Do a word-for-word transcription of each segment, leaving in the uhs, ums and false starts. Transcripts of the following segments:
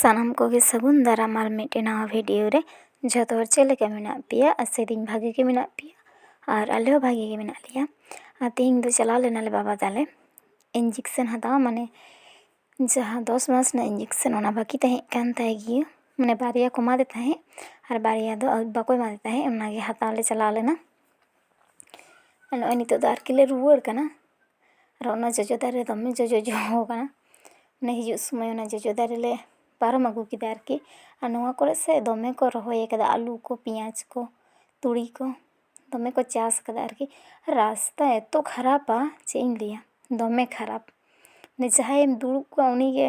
ᱥᱟᱱᱟᱢ ᱠᱚᱜᱮ ᱥᱟᱹᱜᱩᱱ ᱫᱟᱨᱟᱢ ᱟᱨ ᱢᱤᱫᱴᱮᱱ ᱱᱟᱣᱟ ᱵᱷᱤᱰᱤᱭᱳ ᱨᱮ᱾ ᱡᱷᱚᱛᱚ ᱦᱚᱲ ᱪᱮᱫ ᱞᱮᱠᱟ ᱢᱮᱱᱟᱜ ᱯᱮᱭᱟ? ᱟᱥᱟᱭᱫᱟᱹᱧ ᱵᱷᱟᱜᱮ ᱜᱮ ᱢᱮᱱᱟᱜ ᱯᱮᱭᱟ ᱟᱨ ᱟᱞᱮ ᱦᱚᱸ ᱵᱷᱟᱜᱮ ᱜᱮ ᱢᱮᱱᱟᱜ ᱞᱮᱭᱟ᱾ ᱟᱨ ᱛᱮᱦᱮᱧ ᱫᱚ ᱪᱟᱞᱟᱣ ᱞᱮᱱᱟᱞᱮ ᱵᱟᱵᱟ ᱛᱟᱞᱮ ᱤᱧᱡᱮᱠᱥᱮᱱ ᱦᱟᱛᱟᱣ, ᱢᱟᱱᱮ ᱡᱟᱦᱟᱸ ᱫᱚᱥ ᱢᱟᱥ ᱨᱮᱱᱟᱜ ᱤᱧᱡᱮᱠᱥᱮᱱ, ᱚᱱᱟ ᱵᱟᱹᱠᱤ ᱛᱟᱦᱮᱸ ᱠᱟᱱ ᱛᱟᱭ ᱜᱮᱭᱟ, ᱢᱟᱱᱮ ᱵᱟᱨᱭᱟ ᱠᱚ ᱮᱢᱟᱫᱮ ᱛᱟᱦᱮᱸᱫ ᱟᱨ ᱵᱟᱨᱭᱟ ᱫᱚ ᱵᱟᱠᱚ ᱮᱢᱟᱫᱮ ᱛᱟᱦᱮᱸᱫ, ᱚᱱᱟᱜᱮ ᱦᱟᱛᱟᱣ ᱞᱮ ᱪᱟᱞᱟᱣ ᱞᱮᱱᱟ᱾ ᱟᱨ ᱱᱚᱜᱼᱚᱭ ᱱᱤᱛᱚᱜ ᱫᱚ ᱟᱨᱠᱤ ᱞᱮ ᱨᱩᱣᱟᱹᱲ ᱠᱟᱱᱟ᱾ ᱟᱨ ᱚᱱᱟ ᱡᱚᱡᱚ ᱫᱟᱨᱮ ᱫᱚᱢᱮ ᱡᱚᱡᱚ ᱡᱚ ᱟᱠᱟᱱᱟ᱾ ᱢᱟᱱᱮ ᱦᱤᱡᱩᱜ ᱥᱚᱢᱚᱭ ᱚᱱᱟ ᱡᱚᱡᱚ ᱫᱟᱨᱮ ᱞᱮ ᱯᱟᱨᱚᱢ ᱟᱹᱜᱩ ᱠᱮᱫᱟ ᱟᱨᱠᱤ᱾ ᱟᱨ ᱱᱚᱣᱟ ᱠᱚᱨᱮ ᱥᱮ ᱫᱚᱢᱮ ᱠᱚ ᱨᱚᱦᱚᱭ ᱟᱠᱟᱫᱟ, ᱟᱹᱞᱩ ᱠᱚ, ᱯᱮᱸᱭᱟᱡᱽ ᱠᱚ, ᱛᱩᱲᱤ ᱠᱚ, ᱫᱚᱢᱮ ᱠᱚ ᱪᱟᱥ ᱟᱠᱟᱫᱟ ᱟᱨᱠᱤ᱾ ᱨᱟᱥᱛᱟ ᱮᱛᱚ ᱠᱷᱟᱨᱟᱯᱟ, ᱪᱮᱫ ᱤᱧ ᱞᱟᱹᱭᱟ, ᱫᱚᱢᱮ ᱠᱷᱟᱨᱟᱯ᱾ ᱢᱟᱱᱮ ᱡᱟᱦᱟᱸᱭᱮᱢ ᱫᱩᱲᱩᱵ ᱠᱚᱜᱼᱟ, ᱩᱱᱤᱜᱮ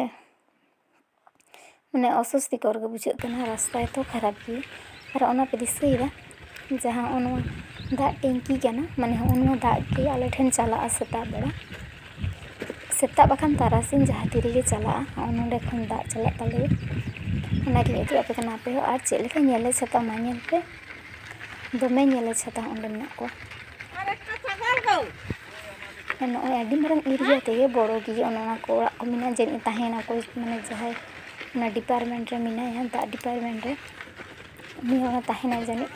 ᱢᱟᱱᱮ ᱚᱥᱚᱥᱛᱤᱠᱚᱨ ᱜᱮ ᱵᱩᱡᱷᱟᱹᱜ ᱠᱟᱱᱟ, ᱨᱟᱥᱛᱟ ᱮᱛᱚ ᱠᱷᱟᱨᱟᱯ ᱜᱮᱭᱟ᱾ ᱟᱨ ᱚᱱᱟ ᱯᱮ ᱫᱤᱥᱟᱹᱭᱮᱫᱟ, ᱡᱟᱦᱟᱸ ᱦᱚᱸᱜᱼᱚ ᱱᱚᱣᱟ ᱫᱟᱜ ᱴᱮᱝᱠᱤ ᱠᱟᱱᱟ, ᱢᱟᱱᱮ ᱦᱚᱸᱜᱼᱚ ᱱᱚᱣᱟ ᱫᱟᱜ ᱜᱮ ᱟᱞᱮ ᱴᱷᱮᱱ ᱪᱟᱞᱟᱜᱼᱟ ᱥᱮᱛᱟᱜ ᱵᱮᱲᱟ, ᱥᱮᱛᱟᱜ ᱵᱟᱠᱷᱟᱱ ᱛᱟᱨᱟᱥᱤᱧ ᱡᱟᱦᱟᱸ ᱛᱤ ᱨᱮᱜᱮ ᱪᱟᱞᱟᱜᱼᱟ, ᱦᱚᱸᱜᱼᱚ ᱱᱚᱸᱰᱮ ᱠᱷᱚᱱ ᱫᱟᱜ ᱪᱟᱞᱟᱜ ᱛᱟᱞᱮᱭᱟ᱾ ᱚᱱᱟᱜᱤᱧ ᱩᱫᱩᱜ ᱟᱯᱮ ᱠᱟᱱᱟ ᱟᱯᱮ ᱦᱚᱸ, ᱟᱨ ᱪᱮᱫ ᱞᱮᱠᱟ ᱧᱮᱞᱮ ᱪᱷᱟᱛᱟ ᱢᱟ ᱧᱮᱞ ᱯᱮ, ᱫᱚᱢᱮ ᱧᱮᱞᱮ ᱪᱷᱟᱛᱟ ᱚᱸᱰᱮ ᱢᱮᱱᱟᱜ ᱠᱚᱣᱟ᱾ ᱟᱨ ᱱᱚᱜᱼᱚᱭ ᱟᱹᱰᱤ ᱢᱟᱨᱟᱝ ᱮᱨᱤᱭᱟ ᱛᱮᱜᱮ ᱵᱚᱲᱚ ᱜᱮᱭᱟ, ᱚᱱᱮ ᱚᱱᱟ ᱠᱚ ᱚᱲᱟᱜ ᱠᱚ ᱢᱮᱱᱟᱜᱼᱟ, ᱡᱟᱹᱱᱤᱡ ᱛᱟᱦᱮᱱᱟ ᱠᱚ, ᱢᱟᱱᱮ ᱡᱟᱦᱟᱸᱭ ᱚᱱᱟ ᱰᱤᱯᱟᱨᱴᱢᱮᱱᱴ ᱨᱮ ᱢᱮᱱᱟᱭᱟ, ᱫᱟᱜ ᱰᱤᱯᱟᱨᱴᱢᱮᱱᱴ ᱨᱮ, ᱩᱱᱤ ᱦᱚᱸ ᱚᱱᱟ ᱛᱟᱦᱮᱱᱟᱭ ᱡᱟᱹᱱᱤᱡ᱾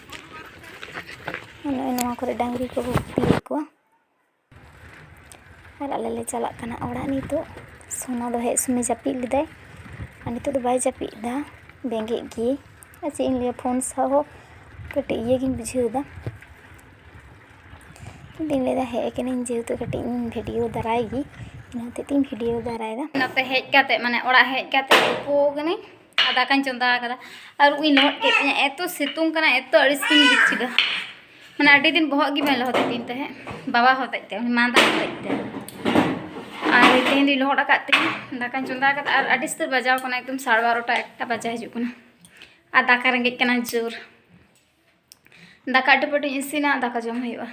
ᱱᱚᱜᱼᱚᱭ ᱱᱚᱣᱟ ᱠᱚᱨᱮ ᱰᱟᱝᱨᱤ ᱠᱚ ᱜᱩᱯᱤᱭᱮᱫ ᱠᱚᱣᱟ᱾ ᱟᱨ ᱟᱞᱮ ᱞᱮ ᱪᱟᱞᱟᱜ ᱠᱟᱱᱟ ᱚᱲᱟᱜ ᱱᱤᱛᱚᱜ᱾ ᱥᱳᱱᱟ ᱫᱚ ᱦᱮᱡ ᱥᱚᱢᱚᱭ ᱡᱟᱹᱯᱤᱫ ᱞᱮᱫᱟᱭ, ᱟᱨ ᱱᱤᱛᱚᱜ ᱫᱚ ᱵᱟᱭ ᱡᱟᱹᱯᱤᱫ ᱮᱫᱟ, ᱵᱮᱸᱜᱮᱫ ᱜᱮ᱾ ᱟᱨ ᱪᱮᱫ ᱤᱧ ᱞᱟᱹᱭᱟ, ᱯᱷᱳᱱ ᱥᱟᱶ ᱦᱚᱸ ᱠᱟᱹᱴᱤᱡ ᱤᱭᱟᱹ ᱜᱤᱧ ᱵᱩᱡᱷᱟᱹᱣ ᱮᱫᱟ᱾ ᱤᱧ ᱫᱩᱧ ᱞᱟᱹᱭᱫᱟ ᱦᱮᱡ ᱟᱠᱟᱱᱟᱹᱧ ᱡᱮᱦᱮᱛᱩ, ᱠᱟᱹᱴᱤᱡ ᱤᱧ ᱵᱷᱤᱰᱤᱭᱳ ᱫᱟᱨᱟᱭ ᱜᱮ, ᱤᱱᱟᱹ ᱦᱚᱛᱮᱡ ᱛᱮᱧ ᱵᱷᱤᱰᱤᱭᱳ ᱫᱟᱨᱟᱭᱮᱫᱟ᱾ ᱱᱚᱛᱮ ᱦᱮᱡ ᱠᱟᱛᱮ, ᱢᱟᱱᱮ ᱚᱲᱟᱜ ᱦᱮᱡ ᱠᱟᱛᱮ ᱛᱩᱯᱩ ᱠᱟᱹᱱᱟᱹᱧ ᱟᱨ ᱫᱟᱠᱟᱧ ᱪᱚᱸᱫᱟ ᱟᱠᱟᱫᱟ᱾ ᱟᱨ ᱩᱵ ᱤᱧ ᱞᱚᱦᱚᱫ ᱠᱮᱫ ᱛᱤᱧᱟᱹ, ᱮᱛᱚ ᱥᱤᱛᱩᱝ ᱠᱟᱱᱟ, ᱮᱛᱚ ᱟᱹᱲᱤᱥ ᱜᱤᱧ ᱵᱩᱡ ᱠᱮᱫᱟ᱾ ᱢᱟᱱᱮ ᱟᱹᱰᱤ ᱫᱤᱱ ᱵᱚᱦᱚᱜ ᱜᱮ ᱵᱟᱹᱧ ᱞᱚᱦᱚᱫ ᱮᱫ ᱛᱤᱧ ᱛᱟᱦᱮᱸᱫ, ᱵᱟᱵᱟ ᱦᱚᱛᱮᱡ ᱛᱮ, ᱩᱱᱤ ᱢᱟᱸᱫᱟ ᱦᱚᱛᱮᱡ ᱛᱮ᱾ ᱟᱨ ᱛᱮᱦᱮᱧ ᱫᱚᱧ ᱞᱚᱦᱚᱫ ᱟᱠᱟᱫ ᱛᱤᱧᱟᱹ, ᱫᱟᱠᱟᱧ ᱪᱚᱸᱫᱟ ᱟᱠᱟᱫᱟ ᱟᱨ ᱟᱹᱰᱤ ᱩᱥᱛᱟᱹᱨ ᱵᱟᱡᱟᱣ ᱠᱟᱱᱟ, ᱮᱠᱫᱚᱢ ᱥᱟᱲᱮ ᱵᱟᱨᱚᱴᱟ, ᱮᱠᱴᱟ ᱵᱟᱡᱟᱣ ᱦᱤᱡᱩᱜ ᱠᱟᱱᱟ᱾ ᱟᱨ ᱫᱟᱠᱟ ᱨᱮᱸᱜᱮᱡ ᱠᱟᱱᱟ ᱡᱳᱨ᱾ ᱫᱟᱠᱟ ᱟᱹᱴᱩ ᱯᱟᱹᱴᱩᱧ ᱤᱥᱤᱱᱟ, ᱫᱟᱠᱟ ᱡᱚᱢ ᱦᱩᱭᱩᱜᱼᱟ᱾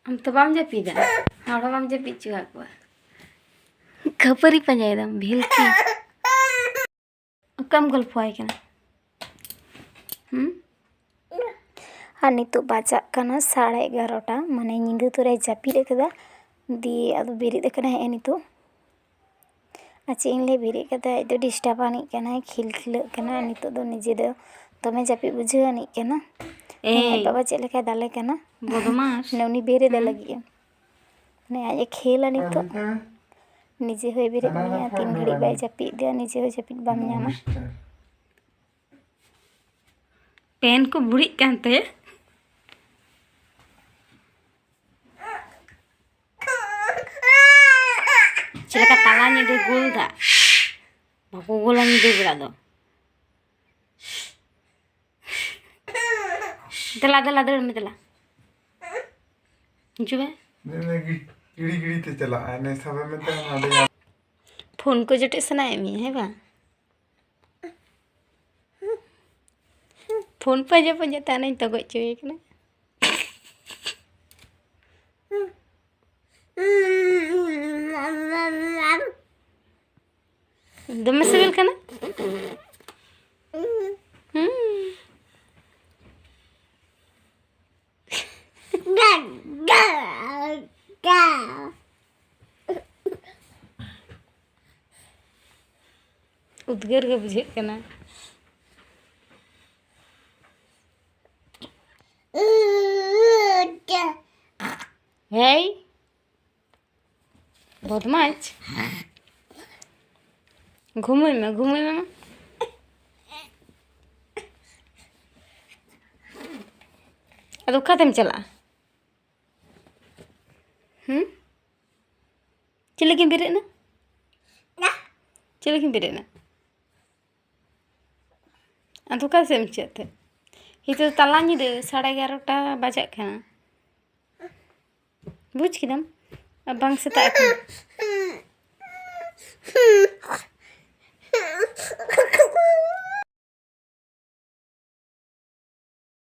ᱟᱢ ᱛᱚ ᱵᱟᱢ ᱡᱟᱹᱯᱤᱫᱟ, ᱦᱚᱲ ᱦᱚᱸ ᱵᱟᱢ ᱡᱟᱹᱯᱤᱫ ᱦᱚᱪᱚ ᱟᱠᱟᱫ ᱠᱚᱣᱟ᱾ ᱠᱷᱟᱹᱯᱟᱹᱨᱤ ᱯᱟᱸᱡᱟᱭᱮᱫᱟᱢ, ᱵᱷᱤᱞᱠᱤ᱾ ᱚᱠᱚᱭᱮᱢ ᱜᱚᱞᱯᱷᱚ ᱟᱭ ᱠᱟᱱᱟ? ᱦᱩᱸ? ᱟᱨ ᱱᱤᱛᱚᱜ ᱵᱟᱡᱟᱜ ᱠᱟᱱᱟ ᱥᱟᱲᱮ ᱮᱜᱟᱨᱚᱴᱟ, ᱢᱟᱱᱮ ᱧᱤᱫᱟᱹ ᱛᱚᱨᱟᱭ ᱡᱟᱹᱯᱤᱫ ᱟᱠᱟᱫᱟ᱾ ᱫᱤᱭᱮ ᱟᱫᱚ ᱵᱮᱨᱮᱫ ᱟᱠᱟᱱᱟᱭ ᱦᱮᱸᱜᱼᱮ ᱱᱤᱛᱚᱜ᱾ ᱟᱨ ᱪᱮᱫ ᱤᱧ ᱞᱟᱹᱭᱟ, ᱵᱮᱨᱮᱫ ᱠᱟᱛᱮ ᱟᱡ ᱫᱚ ᱰᱤᱥᱴᱟᱵᱽ ᱟᱹᱱᱤᱡ ᱠᱟᱱᱟᱭ, ᱠᱷᱤᱞ ᱠᱷᱤᱞᱟᱹᱜ ᱠᱟᱱᱟ᱾ ᱱᱤᱛᱚᱜ ᱫᱚ ᱱᱤᱡᱮ ᱫᱚ ᱫᱚᱢᱮ ᱡᱟᱹᱯᱤᱫ ᱵᱩᱡᱷᱟᱹᱣ ᱟᱹᱱᱤᱡ ᱠᱟᱱᱟ᱾ ᱦᱮᱸ, ᱟᱡ ᱮᱭ᱾ ᱵᱟᱵᱟ ᱪᱮᱫ ᱞᱮᱠᱟᱭ ᱫᱟᱞᱮ ᱠᱟᱱᱟ᱾ ᱵᱚᱫᱢᱟᱥ᱾ ᱢᱟᱱᱮ ᱩᱱᱤ ᱵᱮᱨᱮᱫ ᱦᱮᱸ᱾ ᱞᱟᱹᱜᱤᱫ ᱮ᱾ ᱢᱟᱱᱮ ᱟᱡ ᱮ ᱠᱷᱮᱞᱟ ᱱᱤᱛᱚᱜ᱾ ᱱᱤᱡᱮ ᱦᱚᱸᱭ ᱵᱮᱨᱮᱫ ᱢᱮᱭᱟ, ᱛᱤᱱ ᱜᱷᱟᱹᱲᱤᱡ ᱵᱟᱭ ᱡᱟᱹᱯᱤᱫ ᱫᱟ, ᱱᱤᱡᱮ ᱦᱚᱸ ᱡᱟᱹᱯᱤᱫ ᱵᱟᱢ ᱧᱟᱢᱟ᱾ ᱯᱮᱱ ᱠᱚ ᱵᱷᱩᱲᱤᱜ ᱠᱟᱱ ᱛᱟᱭᱟ᱾ ᱪᱮᱫ ᱞᱮᱠᱟ ᱛᱟᱞᱟ ᱧᱤᱫᱟᱹ ᱜᱳᱞ ᱫᱟᱜ? ᱵᱟᱠᱚ ᱜᱳᱞᱟ ᱧᱤᱫᱟᱹ ᱵᱮᱲᱟ ᱫᱚ᱾ ᱫᱮᱞᱟ, ᱫᱮᱞᱟ, ᱫᱟᱹᱲ ᱢᱮ, ᱫᱮᱞᱟ᱾ ᱦᱤᱡᱩᱜ ᱢᱮ᱾ ᱜᱤᱲᱤ ᱜᱤᱲᱤ ᱛᱮ ᱪᱟᱞᱟᱜᱼᱟ, ᱮᱱᱮ ᱥᱟᱵᱮ ᱢᱮᱛᱟᱭ ᱢᱮ, ᱟᱫᱚ ᱧᱟᱢ᱾ ᱯᱷᱳᱱ ᱠᱚ ᱡᱚᱴᱮᱫ ᱥᱟᱱᱟᱭᱮᱫ ᱢᱮᱭᱟ, ᱦᱮᱸ ᱵᱟᱝ? ᱯᱷᱳᱱ ᱯᱟᱸᱡᱟ ᱯᱟᱸᱡᱟ ᱛᱮ ᱦᱟᱱᱮᱧ ᱛᱚᱜᱚᱡ ᱦᱚᱪᱚᱭᱮ ᱠᱟᱱᱟ᱾ ᱫᱚᱢᱮ ᱥᱤᱵᱤᱞ ᱠᱟᱱᱟ? ᱦᱩᱸ᱾ ᱩᱫᱽᱜᱟᱹᱨ ᱜᱮ ᱵᱩᱡᱷᱟᱹᱜ ᱠᱟᱱᱟ᱾ ᱦᱮᱭ, ᱵᱚᱫᱢᱟᱭᱤᱥ᱾ ᱜᱷᱩᱢᱟᱹᱭ ᱢᱮ, ᱜᱷᱩᱢᱟᱹᱭ ᱢᱮ ᱢᱟ᱾ ᱟᱫᱚ ᱚᱠᱟᱛᱮᱢ ᱪᱟᱞᱟᱜᱼᱟ? ᱦᱩᱸ? ᱪᱮᱫ ᱞᱟᱹᱜᱤᱫ ᱮᱢ ᱵᱮᱨᱮᱫ ᱮᱱᱟ? ᱪᱮᱫ ᱞᱟᱹᱜᱤᱫ ᱮᱢ ᱵᱮᱨᱮᱫ ᱮᱱᱟ? ᱟᱫᱚ ᱚᱠᱟ ᱥᱮᱫ ᱮᱢ ᱪᱟᱞᱟᱜ ᱛᱮ? ᱱᱤᱛᱚᱜ ᱛᱟᱞᱟ ᱧᱤᱫᱟᱹ, ᱥᱟᱲᱮ ᱮᱜᱟᱨᱚᱴᱟ ᱵᱟᱡᱟᱜ ᱠᱟᱱᱟ᱾ ᱵᱩᱡᱽ ᱠᱮᱫᱟᱢ? ᱟᱨ ᱵᱟᱝ ᱥᱮᱛᱟᱜ ᱟᱠᱟᱱᱟ᱾